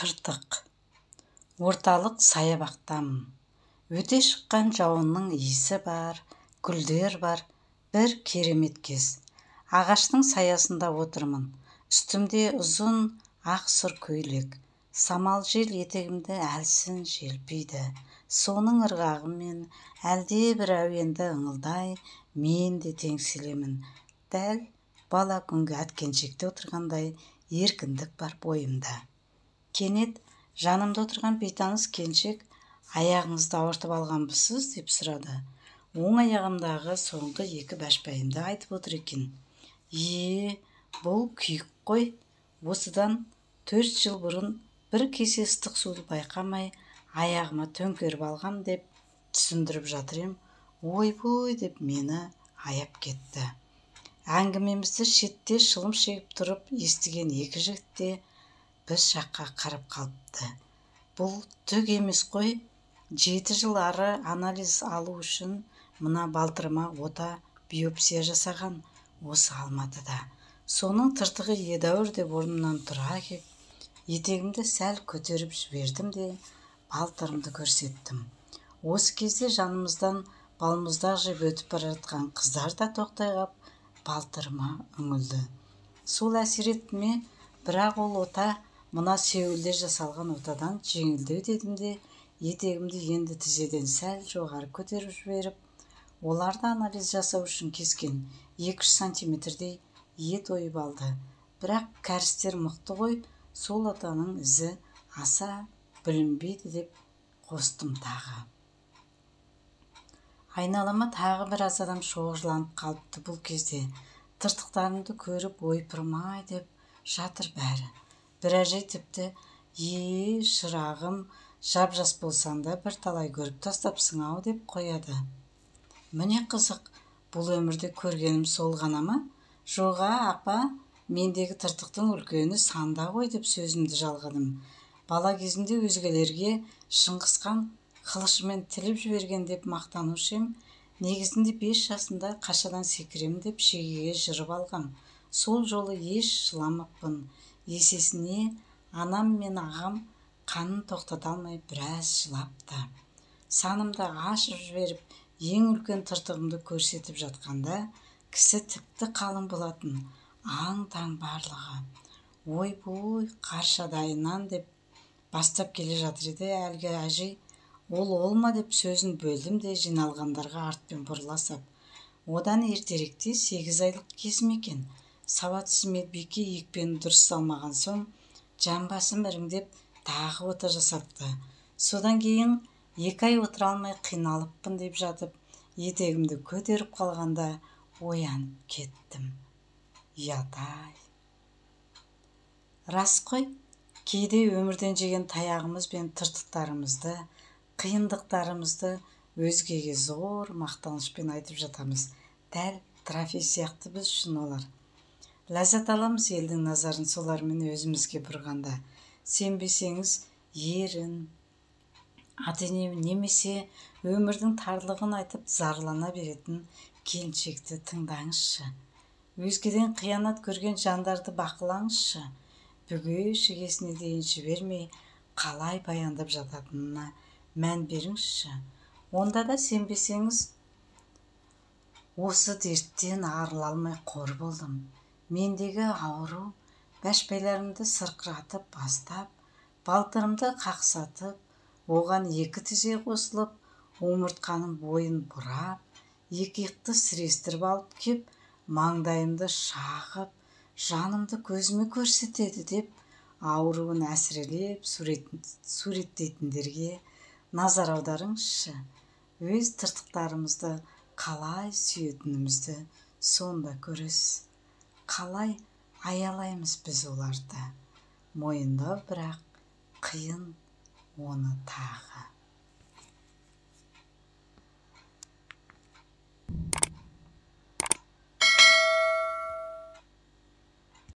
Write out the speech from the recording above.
Тыртық. Орталық саябақтамын. Өте шыққан жауынның иісі бар, гүлдер бар, бір керемет кез. Ағаштың саясында отырмын. Үстімде ұзын ақ сұр көйлек. Самал жел етегімді әлсін желпиді. Соның ырғағымен әлде бір әуенді ыңылдай мен де теңселемін. Дәл бала күнгі әткеншекте отырғандай еркіндік бар бойымда. Кенет жанымда отырған бейтаныс келіншек аяғыңызды ауыртып алғанбысыз деп сұрады. Оң аяғымдағы соңғы екі бәшбайымды айтып отыр екен. Е, бұл күйік қой. Осыдан 4 жыл бұрын бір кесе ыстық суды байқамай аяғыма төңкеріп алғам деп түсіндіріп жатыр ем. Ойбой деп мені аяп кетті. Әңгімемізді шетте шылым шегіп тұрып естіген екі жігіт те біз жаққа қарап қалыпты. Бұл түк емес қой. 7 жыл ары анализ алу үшін мына балтырыма ота биопсия жасаған осы Алматыда. Соның тыртығы едәуір деп орнымнан тұра кеп, етегімді сәл көтеріп жібердім де балтырымды көрсеттім. Осы кезде жанымыздан балмұздақ жеп өтіп бара жатқан қыздар да тоқтай қап, балтырыма үңілді. Сол әсер етті ме, бірақ ол ота мына Сеулде жасалған отадан жеңілдеу дедім де, етегімді енді тізеден сәл жоғары көтеріп жіберіп, оларды анализ жасау үшін кескен 2-3 сантиметрдей ет ойып алды. Бірақ кәрістер мықты ғой, сол отаның ізі аса білінбейді деп қостым тағы. Айналама тағы біраз адам шоғырланып қалыпты бұл кезде. Тыртықтарымды көріп ойпырмай деп жатыр бәрі. Бір әжей тіпті, е, шырағым, жап-жас болсаң да бірталай көріп тастапсың ау деп қояды. Міне қызық, бұл өмірде көргенім сол ғана ма? Жоға, апа, мендегі тыртықтың үлкені санда ғой деп сөзімді жалғадым. Бала кезімде өзгелерге Шыңғысхан қылышымен тіліп жіберген деп мақтанушы ем. Негізінде 5 жасында қашадан секірем деп шегеге жырып алғам. Сол жолы еш жыламаппын. Есесіне анам мен ағам қанын тоқтата алмай біраз жылапты. Санымды ашып жіберіп, ең үлкен тыртығымды көрсетіп жатқанда кісі тіпті қалың болатын, аң-таң барлығы. Ой-бой, қаршадайынан деп бастап келе жатыр еді әлгі әжей. Ол ол ма деп сөзін бөлдім де жиналғандарға артпен бұрыла сап. Одан ертеректе 8 айлық кезім екен. Сауатсыз медбике екпені дұрыс салмаған соң жамбасым іріңдеп тағы ота жасапты. Содан кейін 2 ай отыра алмай қиналыппын деп жатып, етегімді көтеріп қалғанда оянып кеттім. Ұят-ай. Рас қой, кейде өмірден жеген таяғымыз бен тыртықтарымызды, қиындықтарымызды өзгеге зор мақтанышпен айтып жатамыз. Дәл трофей сияқты біз үшін олар. Ләззат аламыз елдің назарын солармен өзімізге бұрғанда. Сенбесеңіз, ерін, ата-ене немесе өмірдің тарлығын айтып зарлана беретін келіншекті тыңдаңызшы. Өзгеден қиянат көрген жандарды бақылаңызшы. Бүге шігесіне дейін жібермей қалай баяндап жататынына мән беріңізші. Онда да сенбесеңіз, осы дерттен арыла алмай қор болдым. Мендегі ауру бәшбайларымды сырқыратып бастап, балтырымды қақсатып, оған 2 тізе қосылып, омыртқаның бойын бұрап, екі иықты сірестіріп алып кеп, маңдайымды шағып, жанымды көзіме көрсетеді деп ауруын әсірелеп суреттейтіндерге назар аударыңызшы. Өз тыртықтарымызды қалай сүйетінімізді сонда көресіз. Қалай аялаймыз біз оларды. Мойындау бірақ қиын оны тағы.